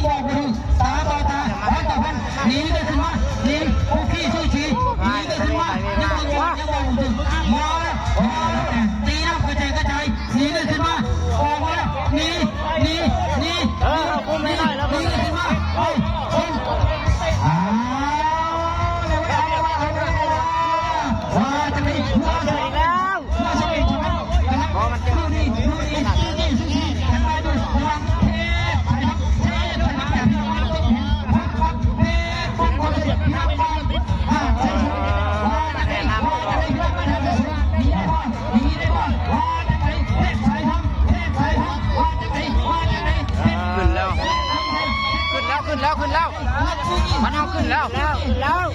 ບໍ່ຮູ້ ຕາຕໍ່ຕາ ພັນຕໍ່ພັນ ໜີກັນຂຶ້ນມາ ໜີ ຄຸກຄີສູ້ຊີ ໜີກັນຂຶ້ນມາ ຍັງບໍ່ ຍັງບໍ່ ຍັງບໍ່ ມາແລ້ວ ມາແລ້ວ ຕີນຳກະຈາຍກະຈາຍ ໜີກັນຂຶ້ນມາ ອອກມາແລ້ວ ໜີ ໜີ ໜີ ເອີ ເອົາກຸ້ມໃຫ້ໜ້ອຍແລ້ວ ໜີກັນຂຶ້ນມາ ເອົາ ເອົາ ເອົາ ວ່າຈັ່ງໃດ ວ່າຈັ່ງໃດ ບໍ່ ມັນຈະ ຂຶ້ນແລ້ວ ຂຶ້ນແລ້ວ ຂຶ້ນແລ້ວ ມັນເອົາຂຶ້ນແລ້ວ ແລ້ວ ແລ້ວ.